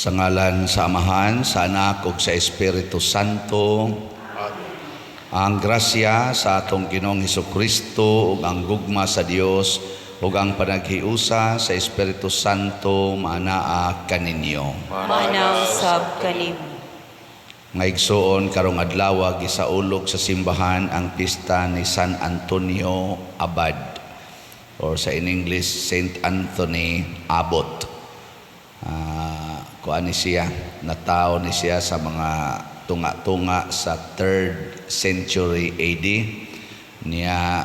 Sa ngalan sa Amahan, sa Anak ug sa Espiritu Santo. Ang grasya sa atong Ginoong Hesukristo ug ang gugma sa Dios ug ang panaghiusa sa Espiritu Santo maanaa kaninyo. Maanaa usab kanimo. Mga igsoon, karong adlaw gisaulog sa simbahan ang pista ni San Antonio Abad or sa in English, Saint Anthony Abbot. Kuan ni siya, natawo ni siya sa mga tunga-tunga sa 3rd century AD. Niya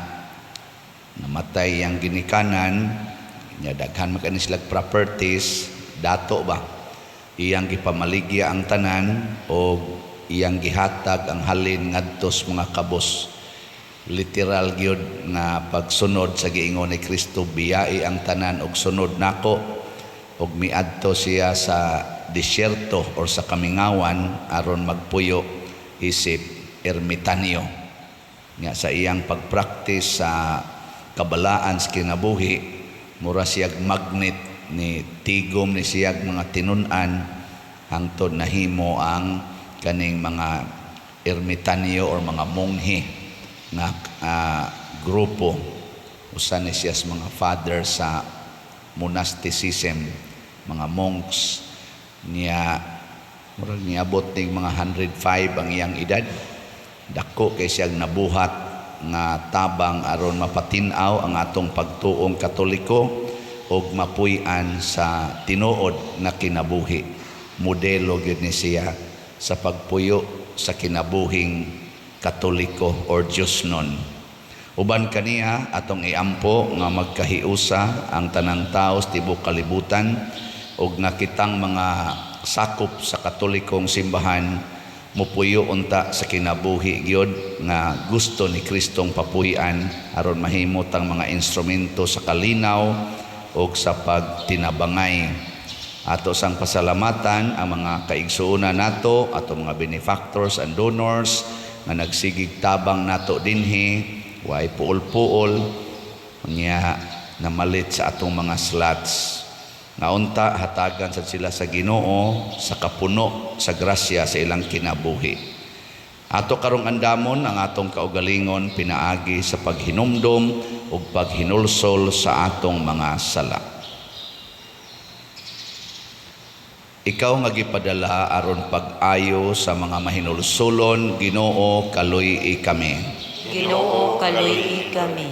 namatay ang ginikanan niya, daghan man kani sila properties, dato ba, iyang gipamaligya ang tanan o iyang gihatag ang halin ngadto sa mga kabos. Literal gyud nga pagsunod sa giingon ni Kristo, "Biyai ang tanan og sunod nako." Og miadto siya sa disyerto or sa kamingawan aron magpuyo isip ermitanyo nga. Sa iyang pagpraktis sa kabalaan sa kinabuhi, mura siyag magnet, ni tigom ni siyag mga tinun-an hangtod nahimo ang kaning mga ermitanyo or mga monghe nga grupo. Usa ni siya sa mga father sa monasticism, mga monks. Niya murag niabot ning mga 105 ang iyang edad. Dako kay siyang nabuhat nga tabang aron mapatin-aw ang atong pagtuong Katoliko ug mapuy-an sa tinuod nga kinabuhi. Modelo gyud ni siya sa pagpuyo sa kinabuhing Katoliko or Diyosnon. Uban kaniya, atong iampo nga magkahiusa ang tanang tao sa tibuok kalibutan ug nga kitang mga sakop sa Katolikong simbahan mupuyo unta sa kinabuhi gyud nga gusto ni Kristong papuy-an aron mahimo tang mga instrumento sa kalinaw ug sa pagtinabangay. Ato sang pasalamatan ang mga kaigsuonan nato, ato mga benefactors and donors nga nagsigig tabang nato dinhi, way puol-puol nya namalit sa atong mga slots, nga unta hatagan sad sila sa Ginoo sa kapuno sa grasya sa ilang kinabuhi. Ato karong andamon ang atong kaugalingon pinaagi sa paghinumdom ug paghinulsol sa atong mga sala. Ikaw nga gipadala aron pag-ayo sa mga mahinulsolon, Ginoo, kaluy-i kami. Ginoo, kaluy-i kami.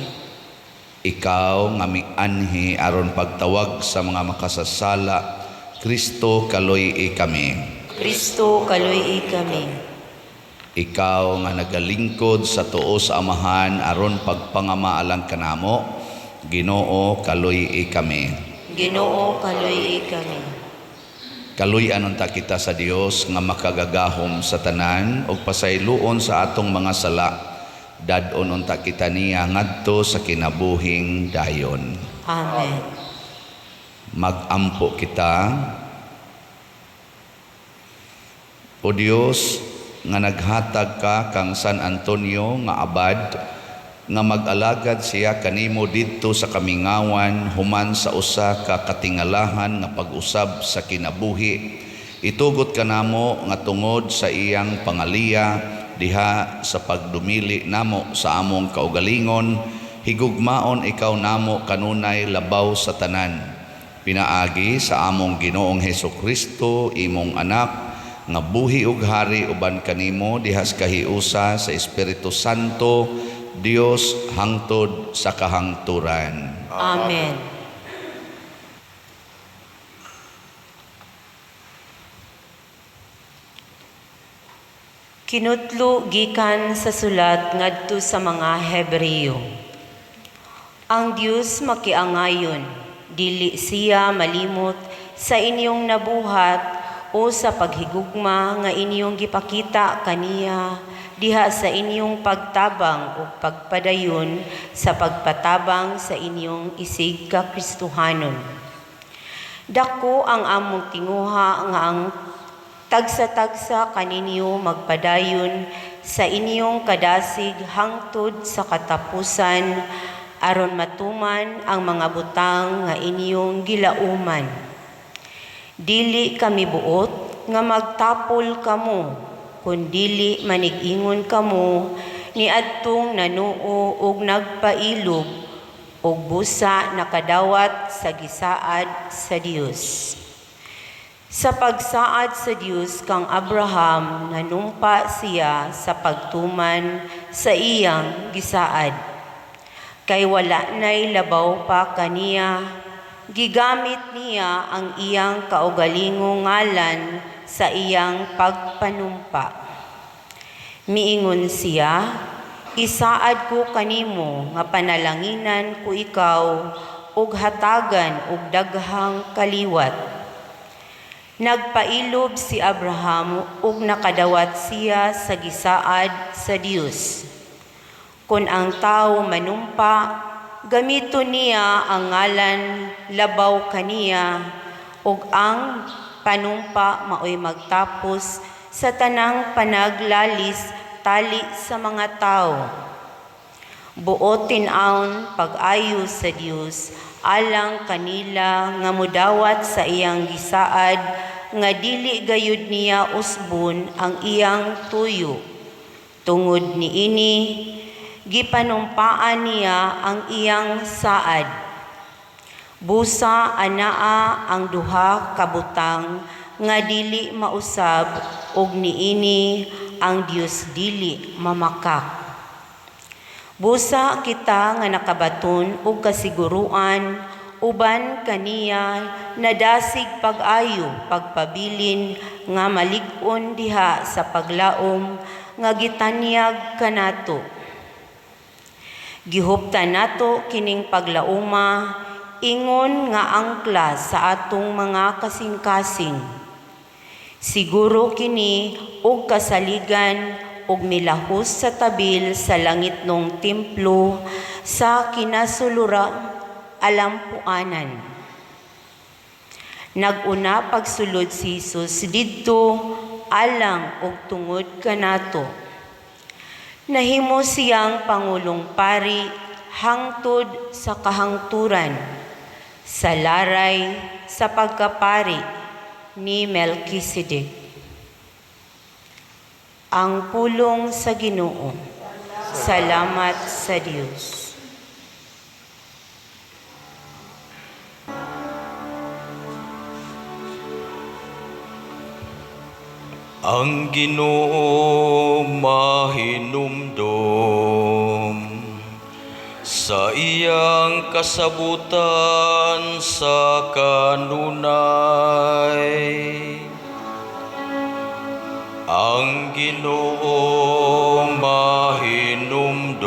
Ikaw nga mianhi aron pagtawag sa mga makasasala, Kristo, kaluy-i kami. Kristo, kaluy-i kami. Ikaw nga nagalingkod sa tuo sa Amahan aron pagpangama alang kanamo, Ginoo, kaluy-i kami. Ginoo, kaluy-i kami. Kaluy-an unta kita sa Dios nga makagagahom sa tanan ug pasayloon sa atong mga sala. Dad-on unta kita niya ngadto sa kinabuhing dayon. Amen. Magampo kita. O Dios, nga naghatag ka kang San Antonio nga abad nga mag-alagad siya kanimo didto sa kamingawan human sa usa ka katingalahan nga pag-usab sa kinabuhi, itugot kanamo nga tungod sa iyang pangaliya diha sa pagdumili namo sa among kaugalingon, higugmaon ikaw namo kanunay labaw sa tanan, pinaagi sa among Ginoong Hesukristo, imong anak, nga buhi ug hari uban kanimo diha sa kahiusa sa Espiritu Santo, Dios, hangtod sa kahangturan. Amen. Kinutlo gikan sa sulat ngadto sa mga Hebreo. Ang Dios makiangayon, dili siya malimot sa inyong nabuhat o sa paghigugma nga inyong gipakita kaniya diha sa inyong pagtabang ug pagpadayon sa pagpatabang sa inyong isig ka Kristohanon. Dako ang among tinguha nga ang tagsa-tagsa kaninyo magpadayon sa inyong kadasig hangtod sa katapusan aron matuman ang mga butang nga inyong gilauman. Dili kami buot nga magtapol kamo, kun dili manig-ingon kamo niadtong nanuo og nagpailob og busa nakadawat sa gisaad sa Dios. Sa pagsaad sa Dios kang Abraham, nanumpa siya sa pagtuman sa iyang gisaad. Kay wala nay labaw pa kaniya, gigamit niya ang iyang kaugalingong ngalan sa iyang pagpanumpa. Miingon siya, "Isaad ko kanimo nga panalanginan ko ikaw ug hatagan og daghang kaliwat." Nagpailob si Abraham ug nakadawat siya sa gisaad sa Dios. Kon ang tawo manumpa, gamiton niya ang ngalan labaw kaniya ug ang panumpa maoy magtapos sa tanang panaglalis tali sa mga tawo. Buot tin-awon pag-ayo sa Dios alang kanila nga mudawat sa iyang gisaad nga dili gayud niya usbon ang iyang tuyo. Tungod niini, gipanumpaan niya ang iyang saad. Busa anaa ang duha ka butang nga dili mausab ug niini ang Dios dili mamakak. Busa kita nga nakabaton og kasiguruan uban kaniya nadasig pag-ayo pagpabilin nga malig-on diha sa paglaom nga gitanyag kanato. Gihuptan nato kining paglaoma ingon nga angkla sa atong mga kasing-kasing. Siguro kini og kasaligan og milahos sa tabil sa langitnong templo sa kinasulurang alampuanan. Nag-una pagsulod si Jesus didto alang og tungod kanato. Nahimo siyang pangulong pari hangtod sa kahangturan sa laray sa pagkapari ni Melchizedek. Ang pulong sa Ginoo. Salamat sa Dios. Ang Ginoo mahinumdom sa iyang kasabutan sa kanunay. Ang Ginoo mahinumdom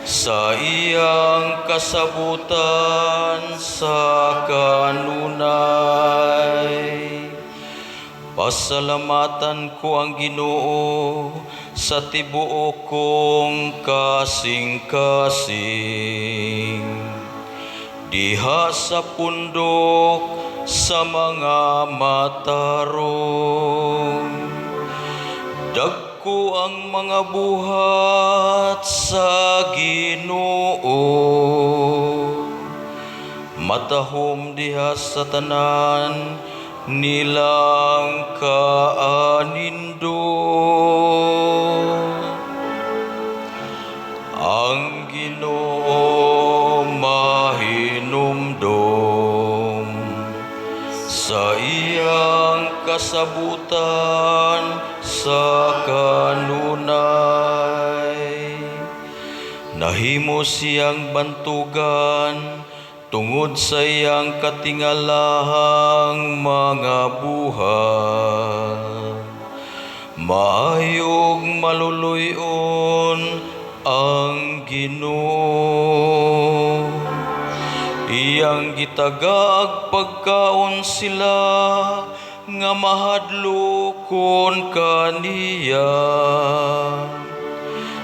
sa iyang kasabutan sa kanunay. Pasalamatan ko ang Ginoo sa tibuok kong kasing-kasing. Diha sa pundok sa mga matarong. Dagko ang mga buhat sa Ginoo. Matahom diha sa tanan nilang kaanindo. Ang Ginoo mahinumdom sa iyang kasabutan sa kanunay. Nahimo siyang bantugan tungod sa iyang katingalahang mga buhat. Maayog maluluy-on ang Ginoo. Iyang gitagaag pagkaon sila nga mahadlokon kaniya.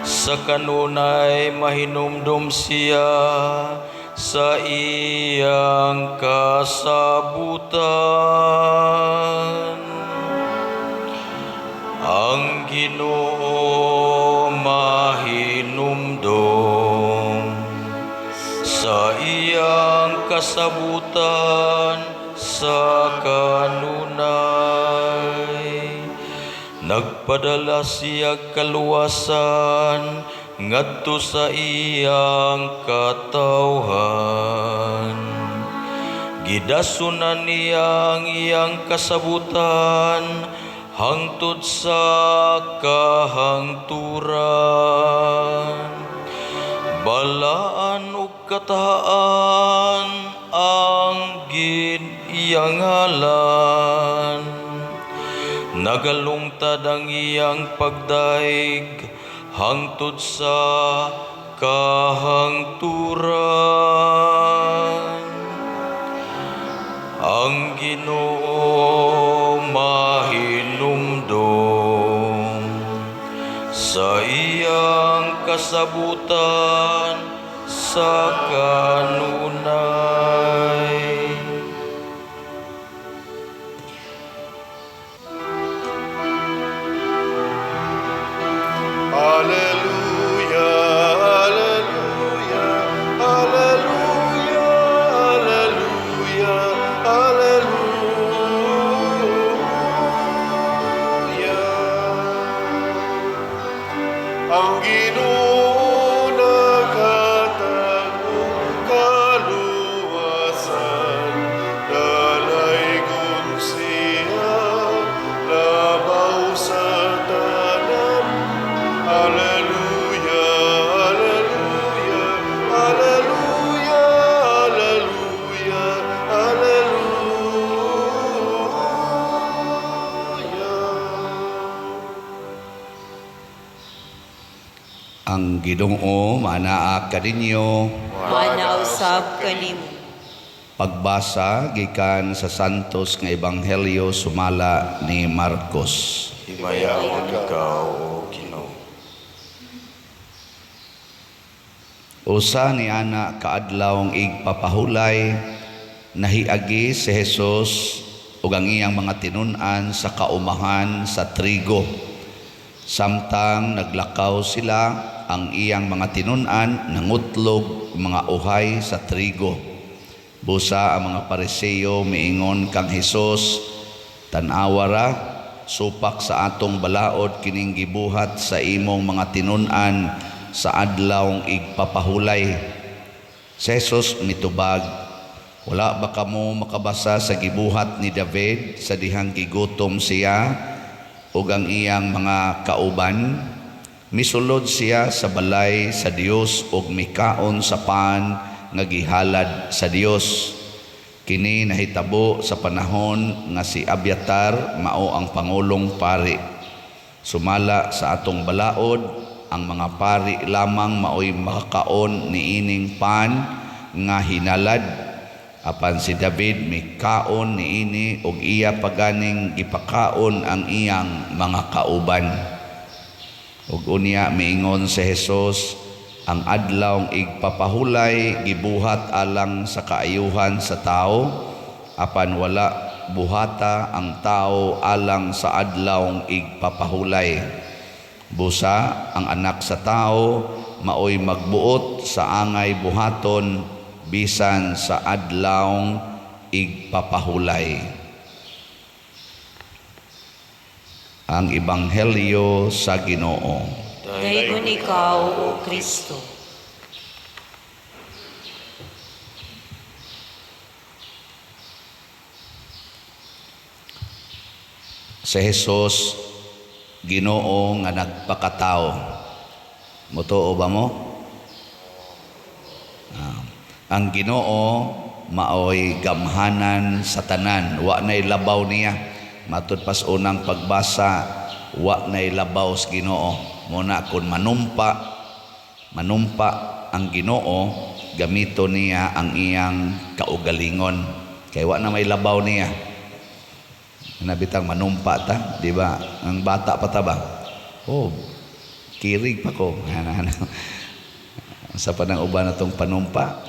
Sa kanunay mahinumdom siya sa iyang kasabutan. Ang Ginoo mahinumdom sa iyang kasabutan sa kanunay. Nagpadala siya kaluwasan ngadto sa iyang katawhan. Gidasunan niya ang iyang kasabutan hangtod sa kahangturan. Balaan ug katahaan ang iyang ngalan. Nagalungtad ang iyang pagdayeg hangtod sa kahangturan. Ang Ginoo mahinumdom sa iyang kasabutan sa kanunay. Alleluia, alleluia, alleluia, alleluia, alleluia. Ang Ginoo naghatag og kaluwasan, dalaygon siya, labaw sa tanan. Alleluia, alleluia, alleluia, alleluia, alleluia. Ang Ginoo manaa kaninyo. Maanaa usab kanimo. Pagbasa gikan sa Santos nga Ebanghelyo sumala ni Marcos. Himayaon ikaw, O Ginoo. Usa ni ana kaadlawng igpapahulay, nahiagi si Jesus ug ang iyang mga tinun-an sa kaumahan sa trigo. Samtang naglakaw sila, ang iyang mga tinun-an nangutlog mga uhay sa trigo. Busa ang mga Pariseo miingon kang Hesus, "Tan-awa ra, supak sa atong balaod kining gibuhat sa imong mga tinun-an sa adlawng igpapahulay." Si Jesus mitubag, "Wala ba kamo makabasa sa gibuhat ni David sa dihang gigutom siya ug ang iyang mga kauban? Misulod siya sa balay sa Dios ug mikaon sa pan nga gihalad sa Dios. Kini nahitabo sa panahon nga si Abiatar mao ang pangulong pari. Sumala sa atong balaod, ang mga pari lamang maoy makakaon niining pan nga hinalad. Apan si David mikaon niini ug iya paganing gipakaon ang iyang mga kauban." Ug unya miingon si Jesus, "Ang adlawng igpapahulay gibuhat alang sa kaayuhan sa tao, apan wala buhata ang tao alang sa adlawng igpapahulay. Busa ang anak sa tao maoy magbuot sa angay buhaton bisan sa adlawng igpapahulay." Ang Ebanghelyo sa Ginoo. Daygon ikaw, O Kristo. Si Jesus, Ginoo nga nagpakatao. Mutuo ba mo? Ang Ginoo maoy gamhanan sa tanan, wa nay labaw niya. Matud pas unang pagbasa, wa nay labaw sa Ginoo. Muna kun manumpa ang Ginoo, gamito niya ang iyang kaugalingon. Kay wa na may labaw niya. Nabitang manumpa ta, di ba? Ang bata pa ta ba? Oh, kirig pa ko. Ana, ana. Sa panang uban na tong panumpa,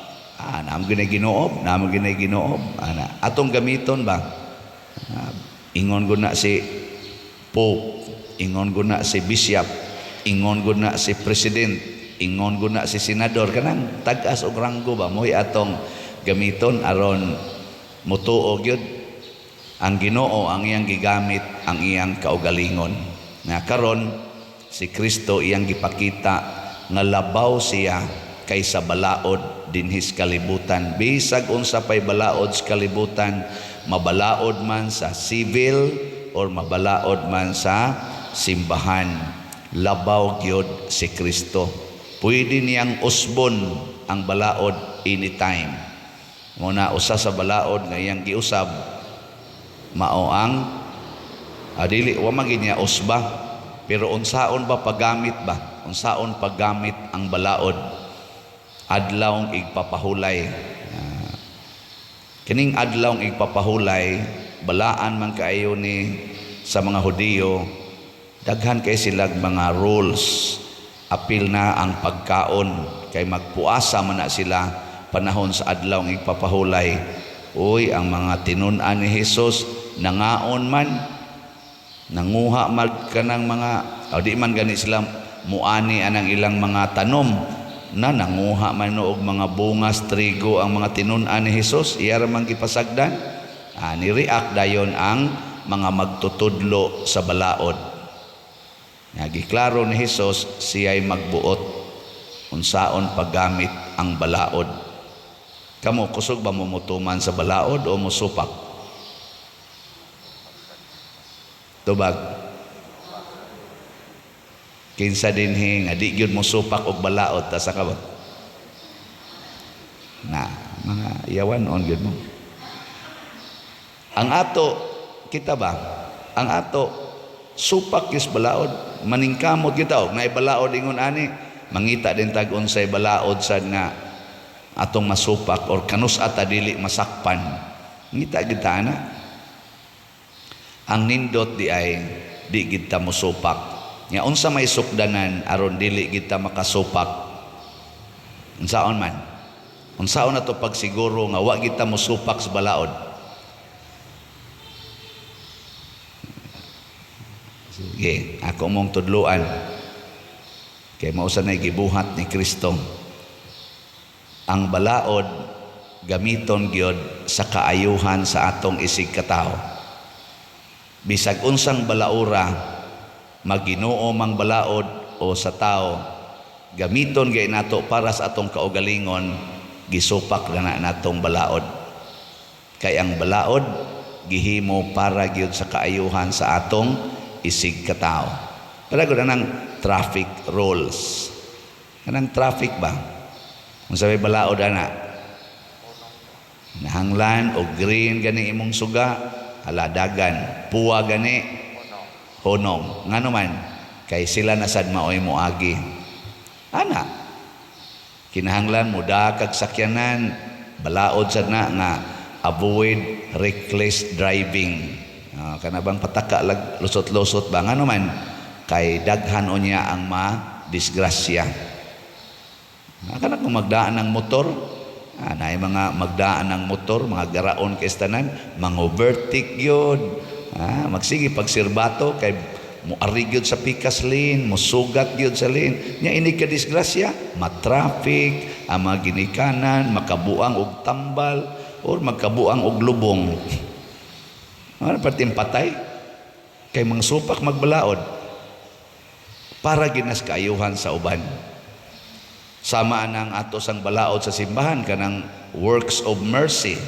naam gyud Ginoob, naam gyud Ginoob. Ana, atong gamiton ba? Ingon gud na si Pope, ingon gud na si Bishop, ingon gud na si President, ingon gud na si Senador, kanang tag-as og ranggo ba mo'y atong gamiton aron mutuo gyud. Ang Ginoo ang iyang gigamit ang iyang kaugalingon. Nga karon si Kristo iyang gipakita nga labaw siya kaysa balaod dinhis kalibutan. Bisag unsa pay balaod sa kalibutan, mabalaod man sa civil or mabalaod man sa simbahan, labaw gyud si Kristo. Pwede niyang usbon ang balaod anytime. Muna usa sa balaod nga iyang giusab mao ang dili wa man gyud niya usba, pero unsaon ba paggamit ba? Unsaon paggamit ang balaod? Adlawng igpapahulay. Kining adlawng igpapahulay, balaan man kaayo ni sa mga Hudiyo, daghan kay silag mga rules. Apil na ang pagkaon kay magpuasa man na sila panahon sa adlawng igpapahulay. Uy, ang mga tinun-an ni Hesus nangaon man, nanguha man kanang mga o di man gani sila muani anang ilang mga tanom na nanguha man og mga bungas trigo ang mga tinun-an ni Hesus, iya ra man gipasagdan. Ni-react dayon ang mga magtutudlo sa balaod. Nga giklaro ni Hesus siya'y magbuot unsaon paggamit ang balaod. Kamo kusog ba mo mutuman sa balaod o musupak? Tubag. Kinsa dinhi nga di gyud mosupak og balaod ta sa kabot? Na, mga yawan on gyud mo. Ang ato kita ba? Ang ato supak is balaod, maningkamot kita og naay balaod ingon ani, mangita din tag unsay balaod sad nga atong masupak or kanus ata dili masakpan. Ngita kita ana. Ang nindot di ay di gid ta mosupak. Nya unsa may sukdanan aron dili gid ta makasupak? Unsaon man? Unsaon na to pagsiguro nga wa gid ta mosupak sa balaod? Sige, ako mong tudluan. Kay mao sa nay gibuhat ni Kristo. Ang balaod gamiton gyud sa kaayuhan sa atong isig katawo. Bisag unsang balaura, maginoo mang balaod o sa tao, gamiton gay nato para sa atong kaugalingon, gisupak na natong balaod. Kay ang balaod gihimo para gyud sa kaayuhan sa atong isig katawo. Para gud anang traffic rules. Kanang traffic ba? Unsa may balaod ana? Nahanglan o green gani imong suga, haladagan, puwa gani honong. Ngano man kay sila na sad maoy moagi. Ana kinahanglan mo kag sakyanan, balaod sad na nga avoid reckless driving. Kana bang pataka lag lusot-lusot ba? Ngano man kay daghan unya ang ma-disgrasya. Kana kung magdaan ng motor, naay mga magdaan ng motor, mga garaon kay tanan, mga overtake gyud. Magsige pagsirbato kay muari gyud sa pikas lane, musugat gyud sa lane. Nya ini ka disgrasya, ma-traffic, ang mga ginikanan, makabuang og tambal or magkabuang og lubong. Ano perting patay? Kay mga supak magbalaod para ginas kaayuhan sa uban. Sama nang ato sang balaod sa simbahan kanang works of mercy.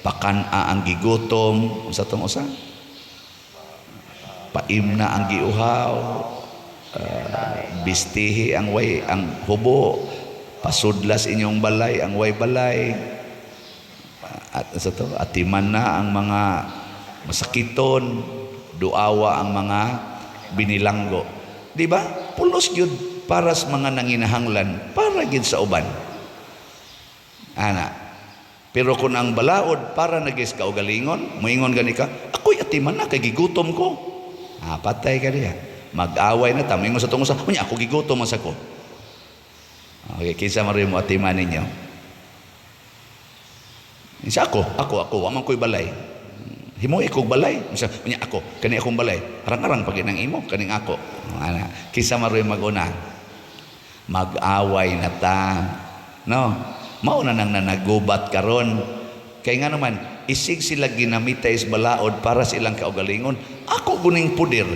Pakan-a ang gigutom, unsa tong usa? Paimna ang giuhaw, bistihi ang way ang hubo, pasudlas inyong balay ang way balay. At sa to, atiman na ang mga masakiton, duawa ang mga binilanggo. Di ba? Pulos gyud para sa mga nanginahanglan, para gyud sa uban. Ana. Pero kung ang balaod para nagis kaugalingon, moingon gani ka, ako'y atiman na kay gigutom ko. Patay ka diha. Mag-away na ta, moingon sa tungod sa, unya ako gigutom man sa ko. Okay, kinsa man mo atiman ninyo? Isa ako, wa man ko'y balay. Himo ikog balay. Misa, unya ako, kani akong balay. Arang-arang pag inang imo, kaning ako. Ana, kinsa man maguna? Mag-away na ta. No? Mao na nang nanagubat karon Kay nga naman, isig sila ginamitay sa balaod para sa ilang kaugalingon. Ako guning puder.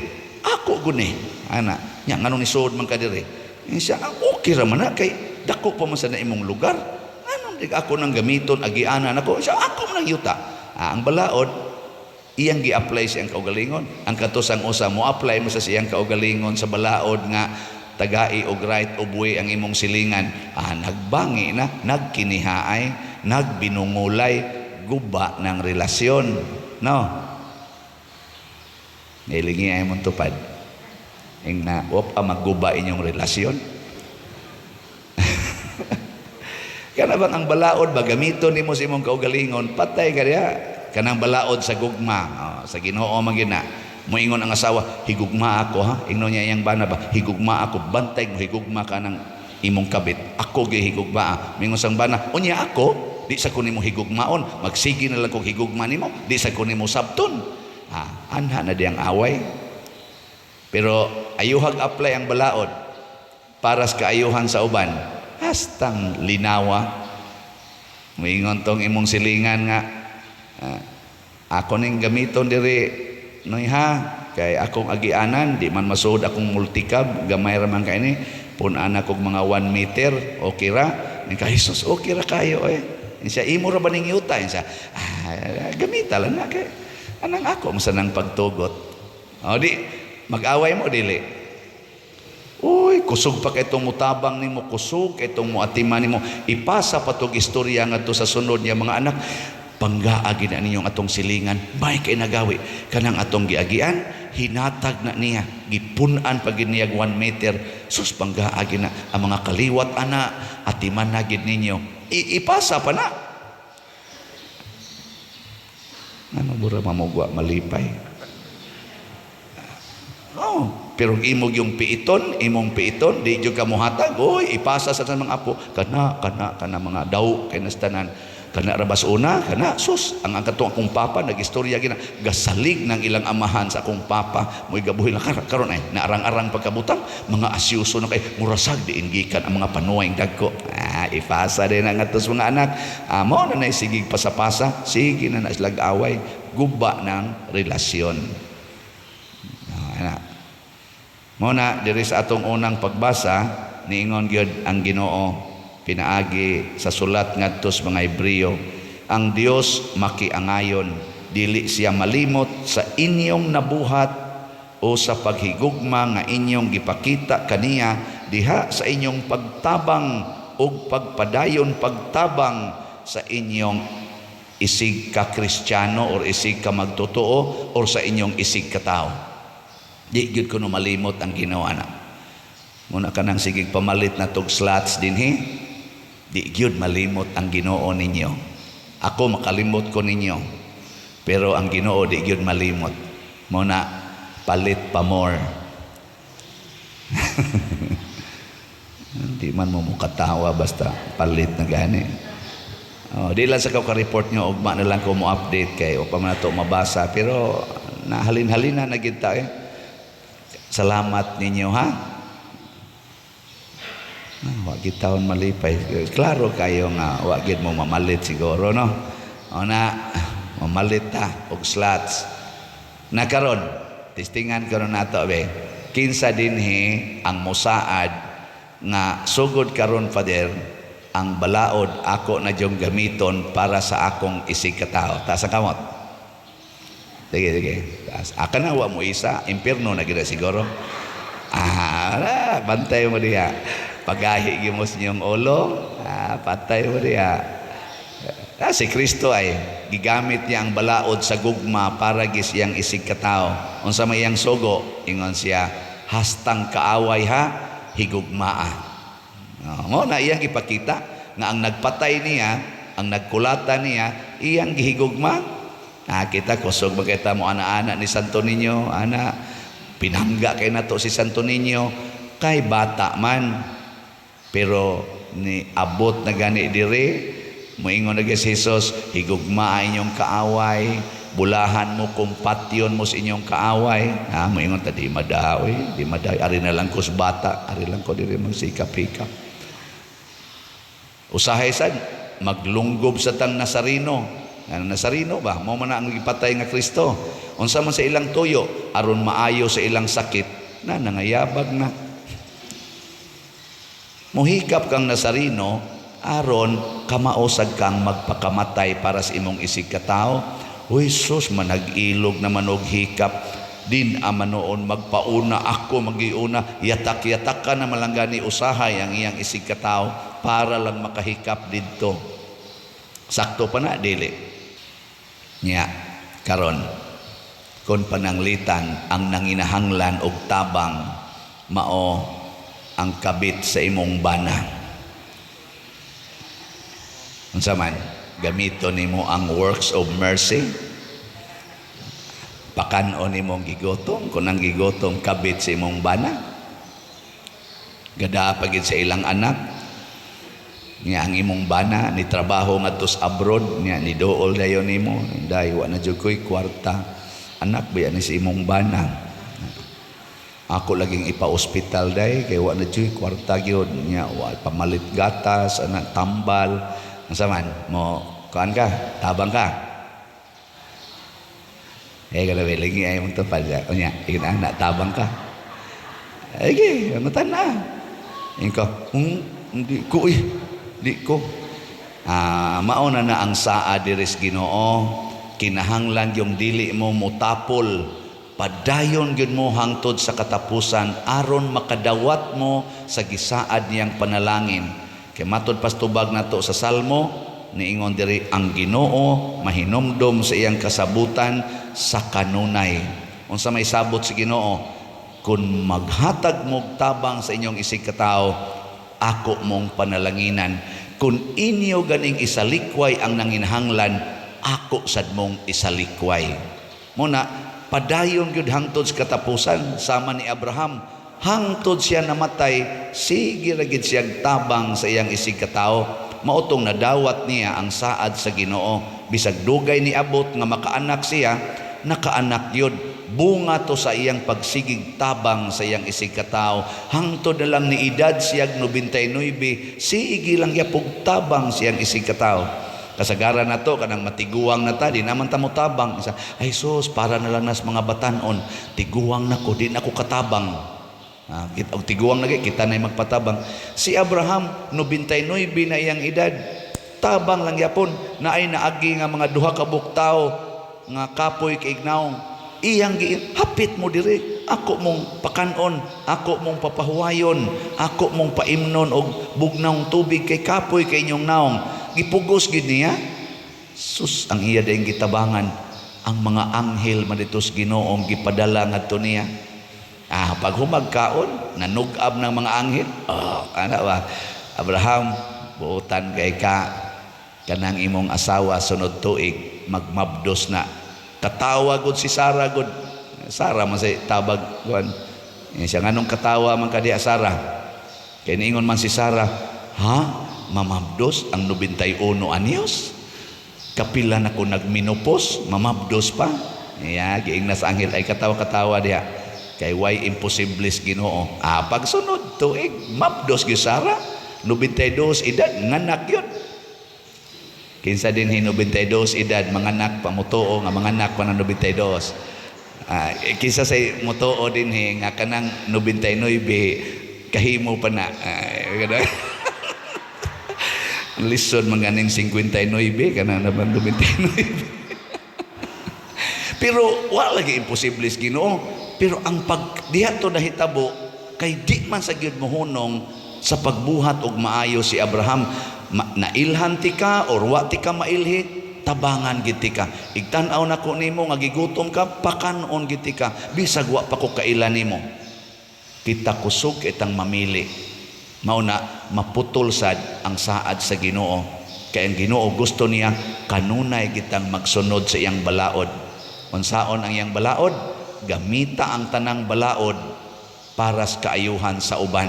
Ako guni. Ana, nya nganong nisuod man ka diri? Siya, ah, okay ra man na kay dako pa man sa na imong lugar. Anong di ako nang gamiton agianan ako? Siya, ako man ang yuta. Ah, ang balaod iyang gi-apply sa iyang kaugalingon. Ang katusang usa mo apply mo sa siyang kaugalingon sa balaod nga tagai og right of way ang imong silingan. Ah, nagbangi na, nagkinihaay, nagbinungulay, guba ng relasyon. No? Nailingi ay mong tupad. Ing na, wop, ah, magguba inyong relasyon. Kana bang ang balaod ba gamiton nimo sa imong kaugalingon, patay ka diha. Kanang balaod sa gugma, oh, sa Ginoo man gyud na. Moingon ang asawa, higugma ako ha. Ingnon niya iyang bana ba, higugma ako, bantay mo higugma ka ng imong kabit. Ako gyud higugma. Ah. Moingon sang bana, unya ako, di sa ko nimo higugmaon, magsige na lang kog higugma nimo, di sa ko nimo sabton. Ah, anha na diyang away. Pero ayuhag apply ang balaod para sa kaayuhan sa uban. Hastang linawa. Moingon tong imong silingan nga, ah, ako ning gamiton diri noy ha, kay akong agianan di man masuod akong multicab, gamay ra man kay ni, pun-an kog mga 1 meter, okay ra. Ni ka Jesus, okay ra kayo eh. Siya, imo ra ba ning yuta? Siya, ah, gamita lang na kay anang ako mo nang pagtugot. O di mag-away mo dili. Uy, kusog pa kay itong mutabang nimo, kusog kay itong muatiman nimo. Ipasa pa tog istorya ngadto sa sunod niya mga anak. Panggaagi na ninyong atong silingan, may kay nagawi. Kanang atong giagian, hinatag na niya, gipun-an pa gid niya 1 meter. Sus, panggaagi na ang mga kaliwat ana, atiman na gid ninyo. Ipasa pa na. Ano bura mamugwa malipay. Oh, pero imog yung piiton, imong piiton, di jud ka mohatag, oy, ipasa sa mga apo, kana kana kana mga daw kay nastanan. Kana rabas una, kana sus, ang katong akong papa nagistorya gina, gasalig ng ilang amahan sa akong papa, mo'y gabuhi na karon ay naarang-arang pagkabutang, mga asyuso na kay murasag diin gikan ang mga panuway dagko. Ah, ipasa din ang atos mga anak. Ah, mao na nay sigig pasapasa, sige na na silag away, guba ng relasyon. Ah, ana. Mao na diri sa atong unang pagbasa, niingon gyud ang Ginoo pinaagi sa sulat ngadto sa mga Hebreo, ang Dios makiangayon, dili siya malimot sa inyong nabuhat o sa paghigugma nga inyong gipakita kaniya diha sa inyong pagtabang ug pagpadayon pagtabang sa inyong isig ka Kristiyano or isig ka magtotoo or sa inyong isig ka tao. Di gyud kuno malimot ang Ginoo ana. Muna ka nang sigig pamalit na tog slots dinhi, di gyud malimot ang Ginoo ninyo. Ako makalimot ko ninyo, pero ang Ginoo di gyud malimot. Muna palit pa more. Di man mo mukatawa basta palit na gani. Oh, di lang sa ka report nyo, ugma na lang ko mo update kay o pa man nato mabasa, pero nahalin-halina na gid ta eh. Salamat ninyo ha. Ah, wa gid taon malipay. Klaro kayo nga wa gid mo mamalit siguro no. O na mamalit ta og slots. Na karon testingan karon nato be. Kinsa dinhi ang mosaad nga sugod karon Father ang balaod ako na diyong gamiton para sa akong isig katao. Taas ang kamot. Sige, sige. Taas. Aka na wa mo isa, impierno na gid siguro. Ah, bantay mo diha. Pagahi gyud mo sa inyong ulo, ah, patay mo diha. Ah, si Kristo ay gigamit niya ang balaod sa gugma para gis iyang isig katao. Unsa may iyang sugo, ingon siya, hastang kaaway ha, higugmaa. Oh, mo na iyang ipakita nga ang nagpatay niya, ang nagkulata niya, iyang gihigugma. Ah, kita kusog magkita mo ana-ana ni Santo Niño, ana pinangga kay nato si Santo Niño kay bata man. Pero ni abot na gani diri, moingon na si Jesus, higugmaa inyong kaaway, bulahan mo kumpatyon mo sa inyong kaaway. Ha, moingon ta di madaoy, di madaoy, ari na lang ko sa bata, ari lang ko diri magsikap-hikap. Usahay sad maglunggob sa tang Nazareno. Nga Nazareno ba? Mao man na ang gipatay nga Kristo. Unsa man sa ilang tuyo aron maayo sa ilang sakit na nangayabag na. Muhikap kang Nazareno aron kamaosag kang magpakamatay para sa imong isig katawo. Uy sus, manag-ilog na manog hikap din ama noon magpauna ako magiuna, yatak-yatak ka na malanggani usahay ang iyang isig katawo para lang makahikap didto. Sakto pa na dili niya karon kon pananglitan ang nanginahanglan og tabang mao ang kabit sa imong bana. Unsa man gamito nimo ang works of mercy, pakan-on nimong gigotom, kung ang gigotom kabit sa imong bana, gada pa gid sa ilang anak niya ang imong bana ni trabaho ngadto sa abroad niya, ni dool dayon nimo, "Day, wa na jud koy kwarta." Anak ba ni sa imong bana? "Ako laging ipa-ospital, day, kay wa na jud kwarta gyud." Niya wa pamalit gatas anak tambal. Unsa man mo kuan ka, tabang ka? Eh, kada lagi ay mong tupad. Unya, ikaw na, tabang ka. Ay, ang na. Ingon ka, hindi ko eh. Di ko. Ah, mauna na ang saa diris Ginoo. Kinahanglan yung dili mo mutapol. Padayon gyud mo hangtod sa katapusan aron makadawat mo sa gisaad niyang panalangin. Kay matod pas tubag nato sa Salmo, niingon diri ang Ginoo mahinomdom sa iyang kasabutan sa kanunay. Unsa may sabot sa Ginoo? Kung maghatag mog tabang sa inyong isig katawo, ako mong panalanginan. Kung inyo ganing isalikway ang nanginahanglan, ako sad mong isalikway. Muna, padayon gyud hangtod sa katapusan sama ni Abraham. Hangtod siya namatay, sige ra gid siyang tabang sa iyang isig katawo. Mautong nadawat niya ang saad sa Ginoo. Bisag dugay ni abot nga makaanak siya, nakaanak yun. Bunga to sa iyang pagsigig tabang sa iyang isig katawo. Hangtod na lang ni edad siyag 99, sige lang yapog tabang siyang isig katawo. Kasagaran na to, kanang matiguang na ta, di naman ta mo tabang. Isa, "Ay sus, para na lang nas mga batanon, tiguang na ko, di na ko katabang." Ah, og tiguang na kita na magpatabang. Si Abraham, 99 na iyang edad, tabang lang yapon, na ay naagi nga mga duha ka buktaw, nga kapoy kay ignaong. Iyang giin, "Hapit mo diri, ako mong pakanon, ako mong papahuwayon, ako mong paimnon og bugnawng tubig kay kapoy kay inyong naong." Gipugos gid niya. Sus, ang iya dayong gitabangan, ang mga anghel man dito sa Ginoong gipadala ngadto niya. Ah, pag humagkaon, nanugab ng mga anghel. Oh, ana ba? "Abraham, buotan kay ka kanang imong asawa sunod tuig magmabdos na." Katawa gud si Sarah gud. Sarah man say tabag kuan. Eh, siya, "Nganong katawa man ka diha, Sarah?" Kay niingon man si Sarah, "Ha? Mamabdos ang 91 anyos? Kapila na ko nagminopos, mamabdos pa?" Ya, giingna sa anghel, "Ay katawa-katawa diha. Kay way imposible sa Ginoo." Ah, pagsunod tuig, mabdos gyud Sarah. 92 edad, nganak yun. Kinsa din hi 92 edad, manganak pa, mutuo nga manganak pa ng 92? Ah, eh, kinsa say mutuo din hi nga kanang 99 kahimo pa na? Ah, ganun. Lisod man ganing 59 kanang naman 99. Pero wala lagi imposible sa Ginoo. Pero ang pag diha to nahitabo kay di man sa gyud mohunong sa pagbuhat og maayo si Abraham. Nailhan ti ka or wa ti ka mailhi, tabangan gid ti ka. Igtan-aw nako nimo nga gigutom ka, pakanon gid ti ka bisag wa pa ko kaila nimo. Kita kusog itang mamili. Mao na maputol sad ang saad sa Ginoo. Kay ang Ginoo gusto niya kanunay kitang magsunod sa iyang balaod. Unsaon ang iyang balaod? Gamita ang tanang balaod para sa kaayuhan sa uban,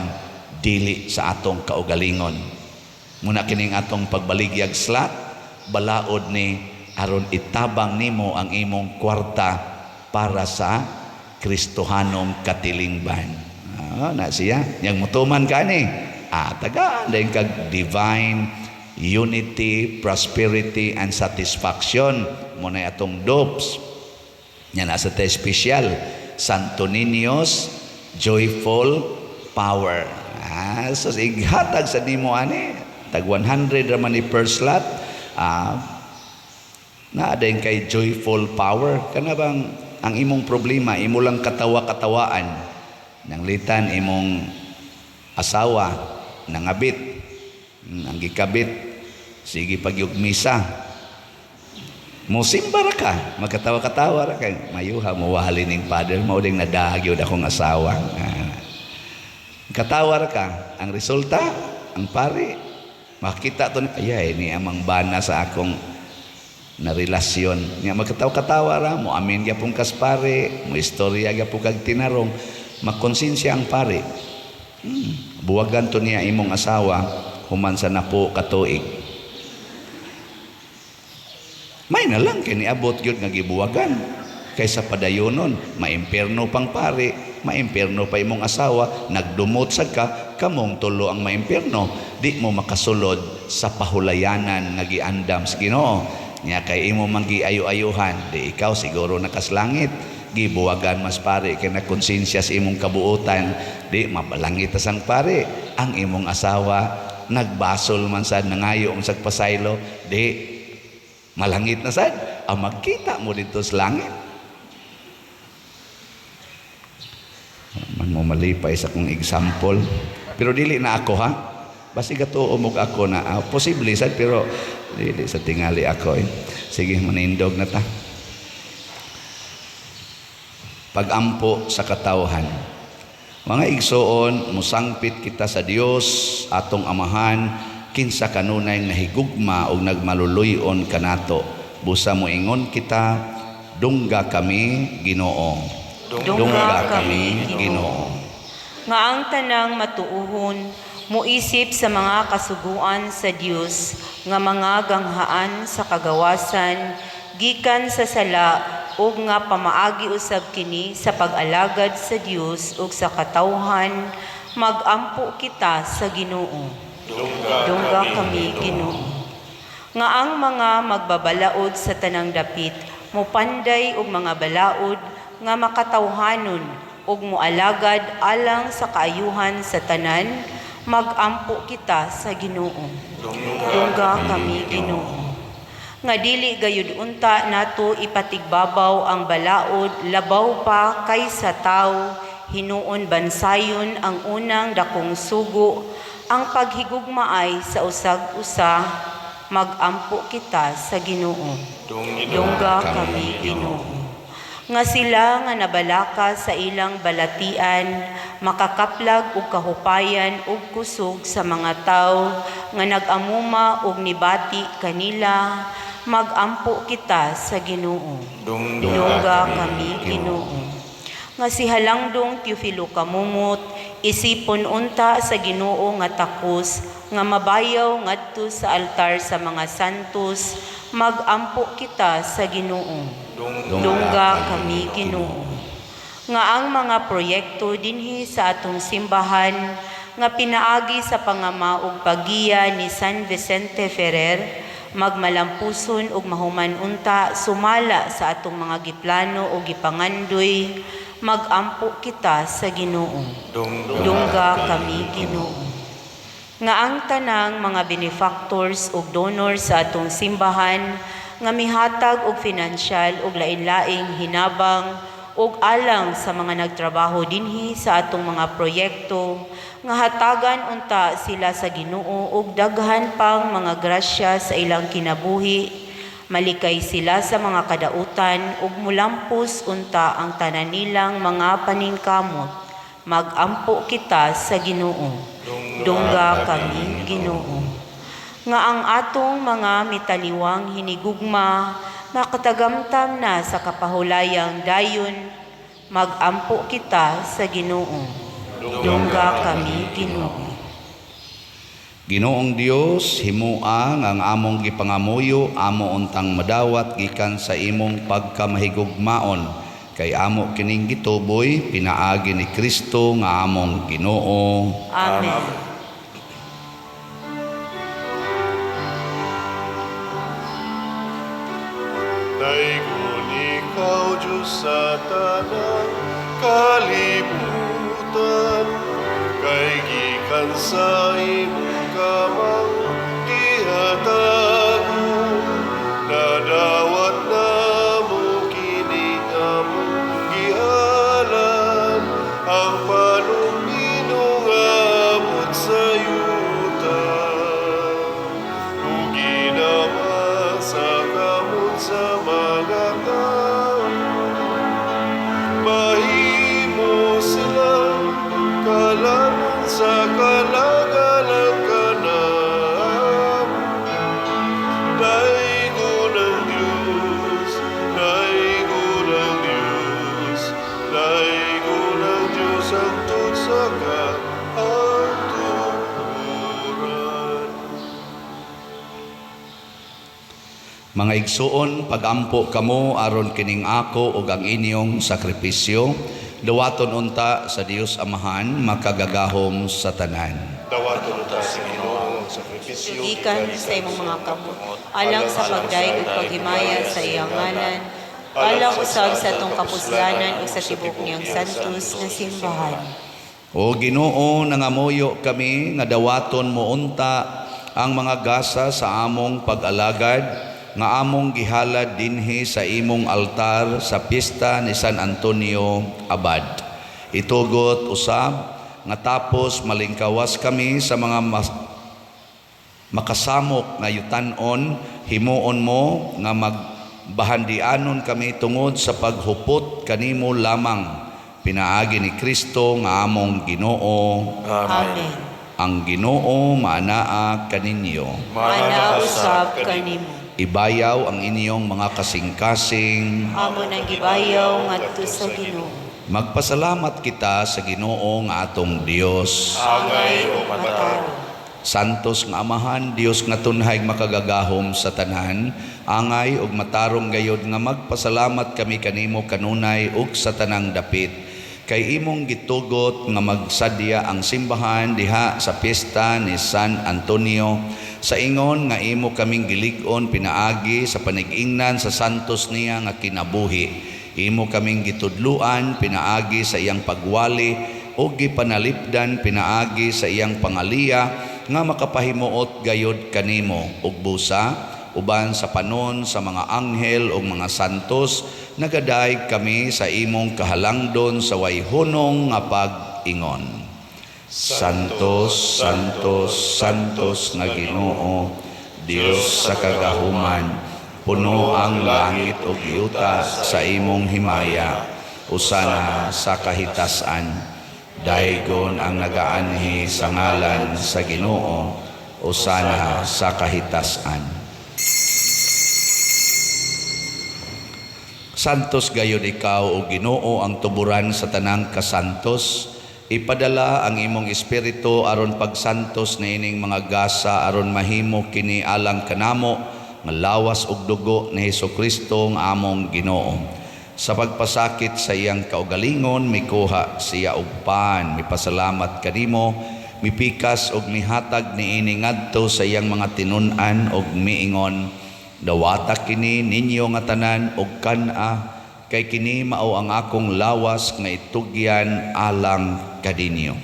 dili sa atong kaugalingon. Muna kining atong pagbaligyag slot, balaod ni aron itabang nimo ang imong kwarta para sa Kristohanong katilingban. Ah, na siya. Yang mutuman ka ni. Ah, tagaan din kag divine Unity, Prosperity, and Satisfaction. Mao na atong dopes. Nya nasa tay espesyal, Santo Niño's Joyful Power. So ighatag sa nimo ani, tag 100 ra man ni per slot. Naa din kay joyful power. Kana bang ang imong problema, imo lang katawa-katawaan. Nanglitan imong asawa nangabit. Ang gikabit sige pagyug misa. Musimba ra ka, magkatawa-katawa ra kay mayuha mo wali ning father, mao ding nadahag yun akong asawa. Katawa ra ka, ang resulta, ang pari makita to ni ayay ni amang bana sa akong na relasyon. Nya magkatawa-katawa ra, mo amin gyapon kas pare, mo istorya gyapon kag tinarong, makonsensya ang pare. Buwagan to niya imong asawa human sa napo ka tuig. May na lang kay niabot gyud nga gibuwagan kaysa padayonon, maimpierno pang pare, maimpierno pa imong asawa, nagdumot sad ka, kamong tulo ang maimpierno, di mo makasulod sa pahulayanan nga giandam sa Ginoo. Nya kay imo man giayo-ayuhan, di ikaw siguro nakaslangit, gibuwagan mas pare kay nakonsensya sa imong kabuotan, di mabalangit sang pare. Ang imong asawa nagbasol man sad, nangayo man sad pasaylo, di malangit na sad, ang magkita mo dito sa langit. Man mo malipay sa akong example, pero dili na ako ha. Basi gatuo mo ako na, posible sad, pero dili sa tingali ako. Sige, manindog na ta. Pagampo sa katawhan. Mga igsoon, musangpit kita sa Dios atong Amahan, kinsa kanunay nahigugma og nagmaluluy-on kanato. Busa moingon kita, dungga kami Ginoo. Dungga kami, Ginoo. Nga ang tanang matuohon moisip sa mga kasuguan sa Dios nga mga ganghaan sa kagawasan gikan sa sala ug nga pamaagi usab kini sa pag-alagad sa Dios ug sa katawhan, magampo kita sa Ginoo. Dungga kami, Ginoo. Nga ang mga magbabalaod sa tanang dapit mopanday og mga balaod nga makatawhanon ug moalagad alang sa kaayuhan sa tanan, magampo kita sa Ginoo. Dungga kami, Ginoo. Nga dili gayud unta nato ipatigbabaw ang balaod labaw pa kaysa tawo, hinuon bansayon ang unang dakong sugo, ang paghigugmaay sa usag-usa, magampo kita sa Ginoo. Dungga kami, Ginoo. Nga sila nga nabalaka sa ilang balatian, makakaplag og kahupayan og kusog sa mga tawo nga nag-amuma og nibati kanila, magampo kita sa Ginoo. Dungga kami, Ginoo. Nga si Halangdong Teofilo Camomot, isipon unta sa Ginoo nga takos, nga mabayaw ngadto sa altar sa mga santos, magampo kita sa Ginoo. Dungga kami, Ginoo. Nga ang mga proyekto dinhi sa atong simbahan nga pinaagi sa pangama ug paggiya ni San Vicente Ferrer, magmalampuson ug mahuman unta sumala sa atong mga giplano ug gipangandoy, magampo kita sa Ginoo. Dungga kami, Ginoo. Nga ang tanang mga benefactors ug donors sa atong simbahan nga mihatag og financial ug lain-laing hinabang ug alang sa mga nagtrabaho dinhi sa atong mga proyekto, nga hatagan unta sila sa Ginoo og daghan pang mga grasya sa ilang kinabuhi, malikay sila sa mga kadautan ug mulampos unta ang tanan nilang mga paningkamot. Magampo kita sa Ginoo. Dungga kami, Ginoo. Nga ang atong mga mitaliwang hinigugma makatagamtam na sa kapahulayang dayon, magampo kita sa Ginoo. Dungga kami, Ginoo. Ginoong Dios, himua nga ang among gipangamuyo, amo untang madawat gikan sa imong pagkamahigugmaon, kay amo kining gituboy pinaagi ni Kristo nga among Ginoo. Amen. Amen. Diyos sa tanang kalibutan, kay gikan sa imong kamang gihatagon, nadawat namo kini among gihalad, ang panumdino nga abot sa yuta. Ug ginawa sa kamot sa mga tao, mahimo sila kalanon sa kalagalang kanamo. Daygon ang Diyos, daygon ang Diyos, daygon ang Diyos hangtod sa kahangturan. Mga igsuon, pagampo kamo aron kining ako ug ang inyong sakripisyo, dawaton unta sa Dios Amahan makagagahom sa tanan. Dawaton ta sa Ginoo ang sakripisyo Gikan sa imong mga kamot, alang sa pagdayeg ug paghimaya sa iyang ngalan, alang usab sa atong kapuslanan ug sa tibok niyang santos nga simbahan. O Ginoo, nangamuyo kami nga dawaton mo unta ang mga gasa sa among pag-alagad nga among gihalad dinhi sa imong altar sa pista ni San Antonio Abad. Itugot usab nga tapos malingkawas kami sa mga makasamok nga yutan-on, himuon mo nga magbahandianon kami tungod sa paghupot kanimo lamang, pinaagi ni Kristo nga among Ginoo. Amen. Ang Ginoo maanaa kaninyo. Maanaa usab kanimo. Ibayaw ang inyong mga kasing-kasing. Amo nang gibayaw ngadto sa Ginoo. Magpasalamat kita sa Ginoo nga atong Dios. Angay ug matarong. Santos nga Amahan, Dios nga tunhay makagagahom sa tanan, angay ug matarong gayod nga magpasalamat kami kanimo kanunay ug sa tanang dapit. Kay imong gitugot nga magsadya ang simbahan diha sa piyesta ni San Antonio, sa ingon nga imo kaming gilig-on pinaagi sa panigingnan sa santos niya nga kinabuhi. Imo kaming gitudluan pinaagi sa iyang pagwali ug gipanalipdan pinaagi sa iyang pangaliya nga makapahimuot gayod kanimo ug busa uban sa panon sa mga anghel ug mga santos nagadaig kami sa imong kahalangdon sa wayhunong nga pag-ingon. Santos, Santos, Santos nga Ginoo, Dios sa kagahuman, puno ang langit ug yuta sa imong himaya, usana sa kahitasan. Daygon ang nagaanhi sa ngalan sa Ginoo, usana sa kahitasan. Santos gayud ikaw o Ginoo ang tuburan sa tanang kasantos. Ipadala ang imong espiritu aron pagsantos niining mga gasa aron mahimo kini alang kanamo nga lawas ug dugo ni Hesukristo nga among Ginoo. Sa pagpasakit sa iyang kaugalingon mikuha siya og pan, mipasalamat kanimo, mipikas og mihatag niini ngadto sa iyang mga tinun-an og miingon, dawata kini ninyo nga tanan og kan-a, kay kini mao ang akong lawas nga itugyan alang kaninyo.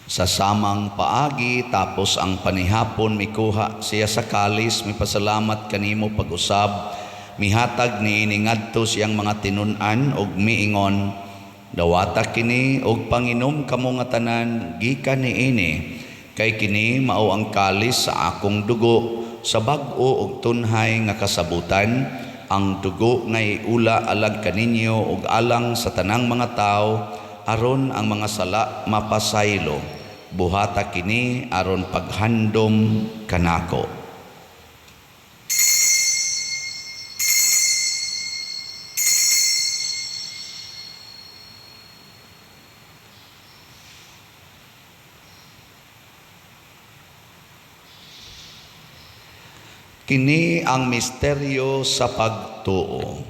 Sa samang paagi tapos ang panihapon mikuha siya sa kalis, mipasalamat kanimo pag-usab, mihatag niini ngadto siyang mga tinun-an og miingon, dawata kini og panginom kamo nga tanan gikan niini, kay kini mao ang kalis sa akong dugo sa bag-o og tunhay nga kasabutan, ang dugo nga iula alang kaninyo ug alang sa tanang mga tawo aron ang mga sala mapasaylo. Buhata kini aron paghandom kanako. Kini ang misteryo sa pagtuo.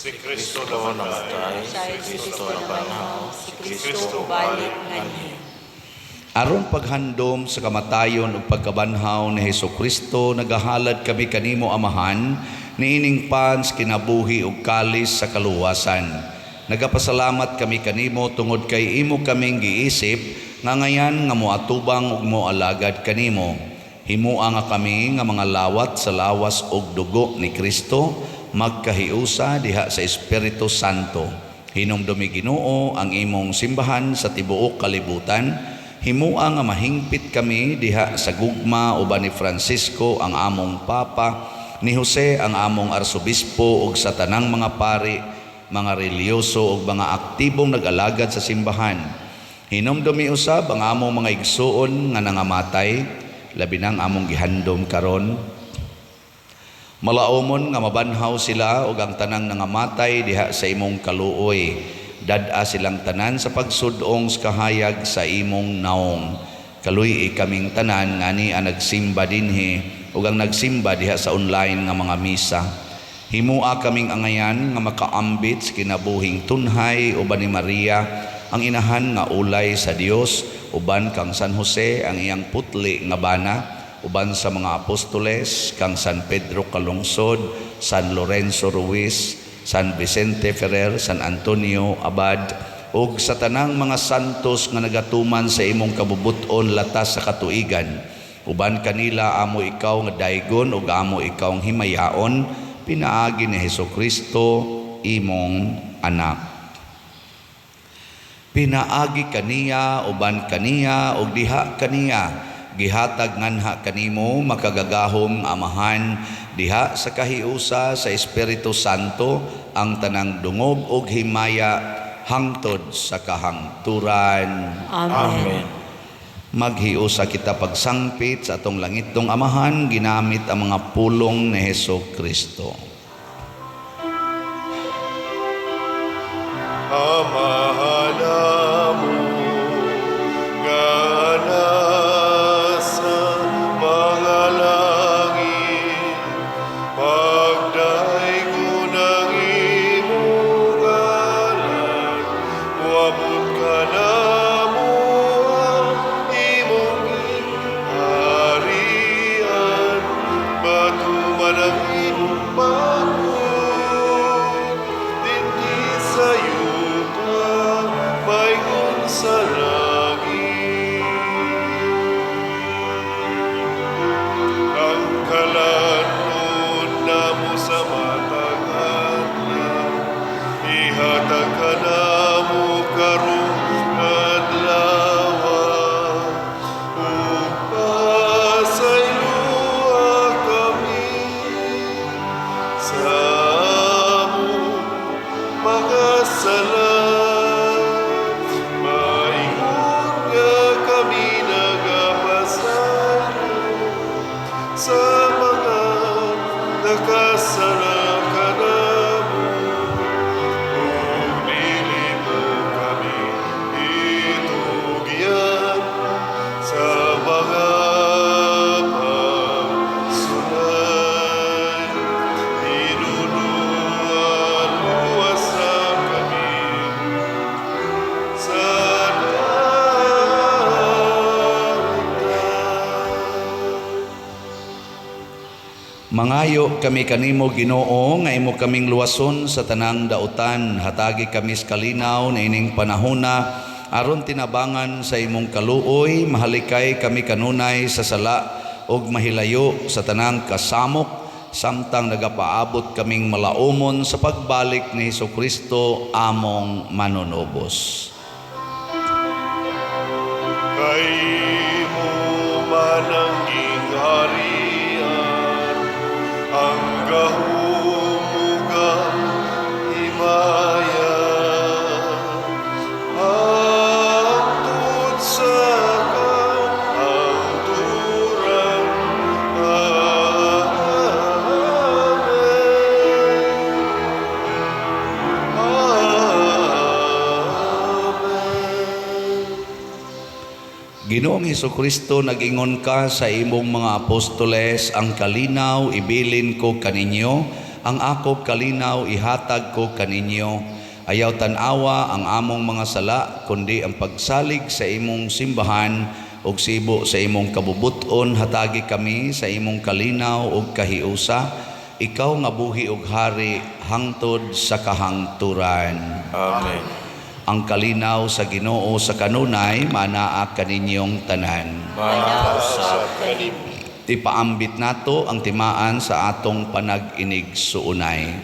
Si Kristo Kristo namatay, namatay, si Kristo nabanhaw, si Kristo balik nganhi. Aron paghandom sa kamatayon ug pagkabanhaw ni Hesus Kristo, nagahalad kami kanimo, Amahan, niining pan sa kinabuhi ug kalis sa kaluwasan. Nagapasalamat kami kanimo tungod kay imo kaming giisip nga ngayan nga moatubang ug moalagad kanimo. Himua nga kami nga mga lawat sa lawas ug dugo ni Kristo magkahiusa diha sa Espiritu Santo. Hinumdumi, Ginoo, ang imong simbahan sa tibuok kalibutan. Himua nga mahingpit kami diha sa gugma uban ni Francisco ang among Papa, ni Jose ang among Arsobispo ug sa tanang mga pari, mga relihiyoso ug mga aktibong nag-alagad sa simbahan. Hinumdumi usab ang among mga igsuon nga nangamatay, labi nang among gihandom karon. Malaumon nga mabanhaw sila ug ang tanang nangamatay diha sa imong kaluoy. Dad-a silang tanan sa pagsudong sa kahayag sa imong naong. Kaluy-i kaming tanan ngani ang nagsimba dinhi ug ang nagsimba diha sa online nga mga misa. Himua kaming angayan nga makaambit sa kinabuhing tunhay uban ni Maria, ang inahan nga ulay sa Dios, uban kang San Jose, ang iyang putli nga bana, uban sa mga apostoles, kang San Pedro Calungsod, San Lorenzo Ruiz, San Vicente Ferrer, San Antonio Abad, ug sa tanang mga santos nga nagatuman sa imong kabubut-on latas sa katuigan. Uban kanila amo ikaw nga daygon ug amo ikaw ang himayaon pinaagi ni Hesus Kristo, imong anak. Pinaagi kaniya, uban kaniya, ug diha kaniya, gihatag nganha kanimo, makagagahom nga Amahan, diha sa kahiusa sa Espiritu Santo, ang tanang dungog ug himaya hangtod sa kahangturan. Amen. Amen. Maghiusa kita pagsangpit sa atong langitnong Amahan ginamit ang mga pulong ni Hesus Kristo. Amahan namo nga nasa mga langit, pagdaygon ang imong ngalan, moabot kanamo ang imong gingharian, matuman ang imong bangod, dinhi sa yuta, maingon sa langit. Ang kalanon namo sa matag adlaw, ihatag kanamo karong adlaw, ug pasayloa kami sa among mga sala, maingon nga kami nagapasaylo sa mga nakasala kanamo, ug dili mo kami itugyan sa mga pagsulay, hinunua luwasa kami sa dautan. Mangayo kami kanimo, Ginoo, nga imo kaming luwason sa tanang dautan. Hatagi kami sa kalinaw niining panahona aron tinabangan sa imong kaluoy mahalikay kami kanunay sa sala ug mahilayo sa tanang kasamok samtang nagapaabot kaming malaumon sa pagbalik ni Hesus Kristo among manunubos. Kay imo man ang gingharian, ang gahom ug ang himaya, hangtod sa kahangturan. Amen. Amen. Ginoong Kristo, nag-ingon ka sa imong mga apostoles, "Ang kalinaw ibilin ko kaninyo, Ang ako kalinaw ihatag ko kaninyo. Ayaw tan-awa ang among mga sala, kundi ang pagsalig sa imong simbahan ug sibo sa imong kabubuton, hatagi kami sa imong kalinaw ug kahiusa. Ikaw nga buhi ug hari hangtod sa kahangturan. Amen. Ang kalinaw sa Ginoo sa kanunay manaa kaninyong tanan. Manaa usab kanimo. Ipaambit nato ang timaan sa atong panag-inig suunay.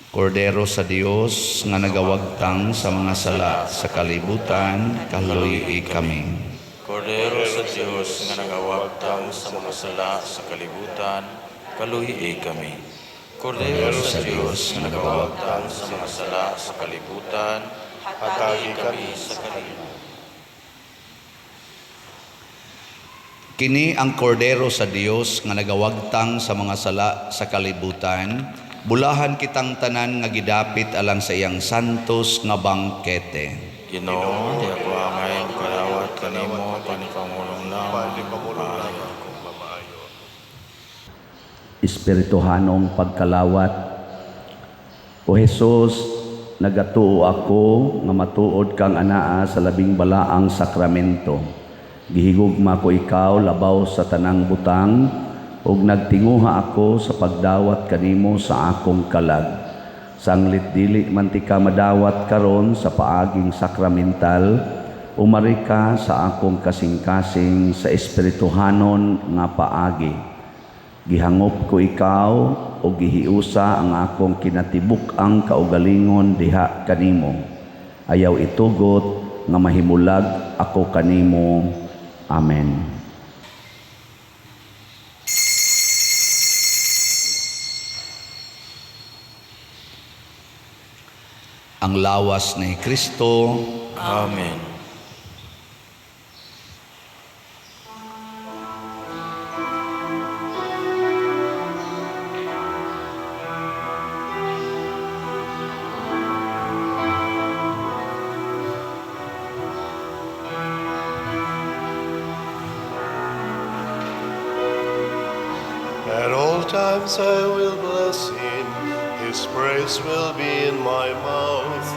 Kordero sa Dios nga nagawagtang sa mga sala sa kalibutan, kaluyi kami. Kordero sa Dios nga nagawagtang sa mga sala sa kalibutan, kaluhi kami. Kordero sa Dios nga nagawagtang sa mga sala sa kalibutan, hatagi kami sa kalinaw. Kini ang kordero sa Dios nga nagawagtang sa mga sala sa kalibutan, bulahan kitang tanan nga gidapit alang sa iyang santos nga bangkete. Ginoo, di ako angay kalawat kanimo panipangulong lamang maayo ako. Espirituhanong pagkalawat. O Hesus, nagatuo ako nga matuod kang anaa sa labing balaang sakramento. Gihigugma ko ikaw labaw sa tanang butang ug nagtinguha ako sa pagdawat kanimo sa akong kalag. Sanglit dili man ti ka madawat karon sa paaging sakramental, umari ka sa akong kasing-kasing sa espirituhanon nga paagi. Gihangop ko ikaw o gihiusa ang akong kinatibuk-ang kaugalingon diha kanimo. Ayaw itugot nga mahimulag ako kanimo. Amen. Ang lawas ni Kristo. Amen. At all times I will bless him, his praise will be in my mouth.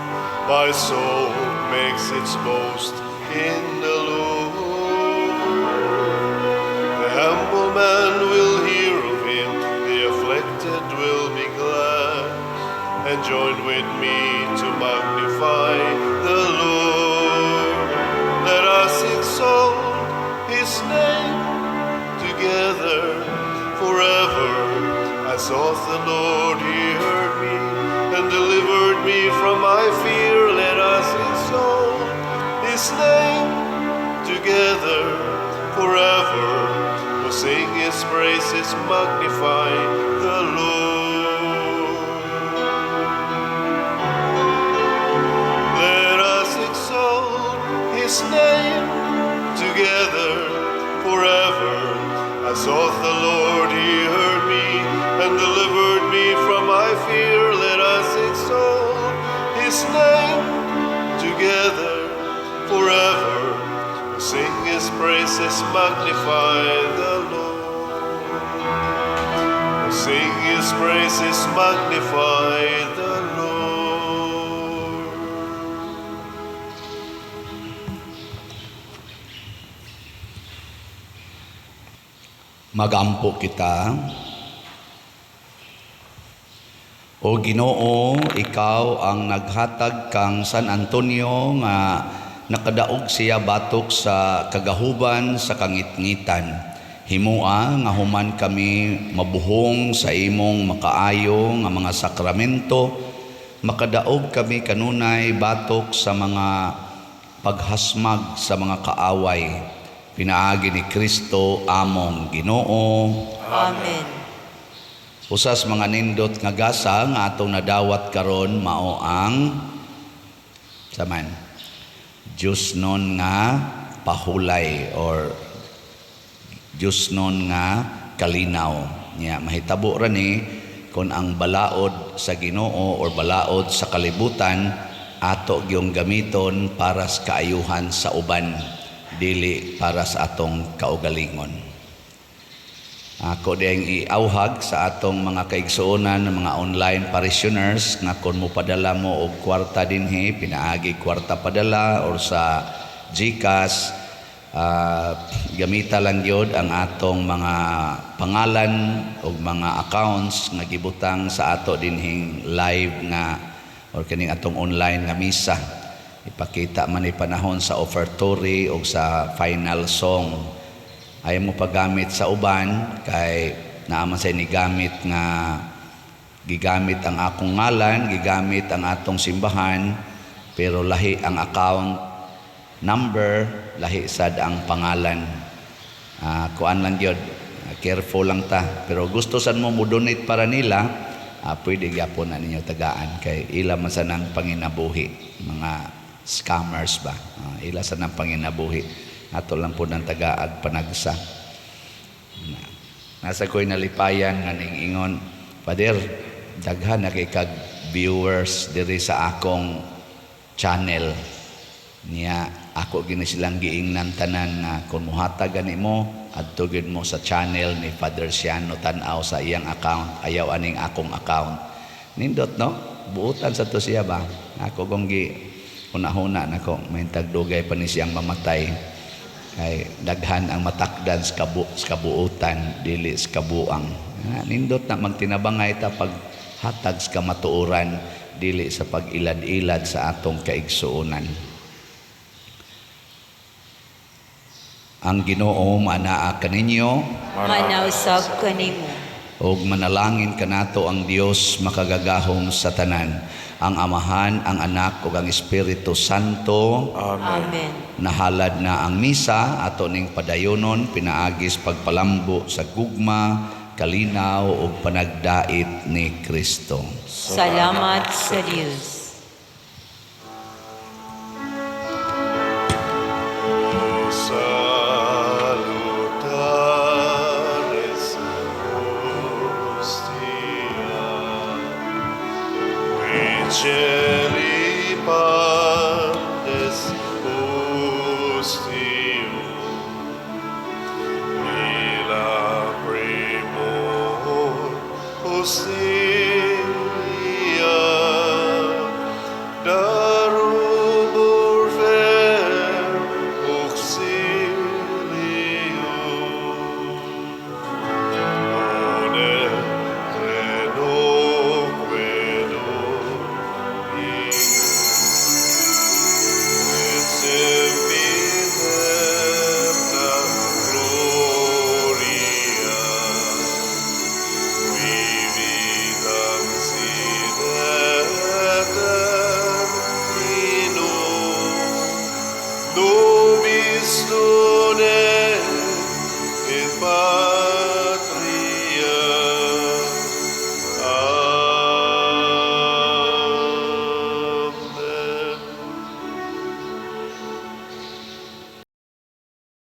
My soul makes its boast in the Lord. The humble man will hear of him, the afflicted will be glad, and join with me to magnify the Lord. Let us exalt his name together forever. I sought the Lord, he heard me and delivered me from my fear. Let us exalt his name together forever. Oh, sing his praises, magnify the Lord. Let us exalt his name together forever. I sought the Lord, he heard me and delivered me from my fear. Let us exalt his name together forever. Sing his praises, magnify the Lord. Sing his praises, magnify the Lord. Magampo kita. O Ginoo, ikaw ang naghatag kang San Antonio nga nakadaog siya batok sa kagahuban sa kangitngitan. Himua nga human kami mabuhong sa imong makaayo nga mga sakramento, makadaog kami kanunay batok sa mga paghasmag sa mga kaaway. Pinaagi ni Kristo among Ginoo. Amen. Usas mga nindot nga gasa nga atong nadawat karon mao ang saman Diyos nun nga pahulay or Diyos nun nga kalinaw. Nya mahitabo ra ni kon ang balaod sa Ginoo or balaod sa kalibutan ato gyung gamiton para sa kaayuhan sa uban, dili para sa atong kaugalingon. Ako diyang iawhag sa atong mga kaigsuonan, mga online parishioners, nga kung mo padala mo og kwarta dinhi, pinaagi kwarta padala or sa GCash, gamita lang gyud ang atong mga pangalan og mga accounts nga gibutang sa ato dinhing live nga or kining atong online nga misa. Ipakita man ni panahon sa offertory o sa final song. Ayaw mo paggamit sa uban kay naaman sa ni gamit nga gigamit ang akong ngalan, gigamit ang atong simbahan, pero lahi ang account number, lahi sad ang pangalan. Kuan lang gyud, careful lang ta. Pero gusto sad mo mo donate para nila, pwede gyapon na ninyo tagaan kay ila man sa nang panginabuhi, mga scammers ba? Ila sa nang panginabuhi. Ato lang po ng tagaag panagsa. Nasa ko'y nalipayan nga ning ingon, "Pader, daghan na kay kag viewers diri sa akong channel." Niya ako gini silang giingnan tanan nga kung muhatag gani mo, adto gyud mo sa channel ni Father Siano, tan-aw sa iyang account, ayaw aning akong account. Nindot, no? Buutan sa to siya ba? Ako kong gi hunahuna nako, may tagdugay pa ni siyang mamatay. Kay daghan ang matakdan sa kabuutan, dili sa kabuang. Nindot na magtinabangay ta paghatag sa kamatuoran, dili sa pag-ilad-ilad sa atong kaigsuonan. Ang Ginoo manaa kaninyo, Manausab kanimo. Ug manalangin kanato ang Dios makagagahom sa tanan, ang Amahan, ang Anak ug ang Espiritu Santo. Amen. Amen. Nahalad na ang misa ato ning padayonon pinaagis pagpalambo sa gugma, kalinaw ug panagdait ni Kristo. Salamat sa Dios. Salutaris hostia, qui celi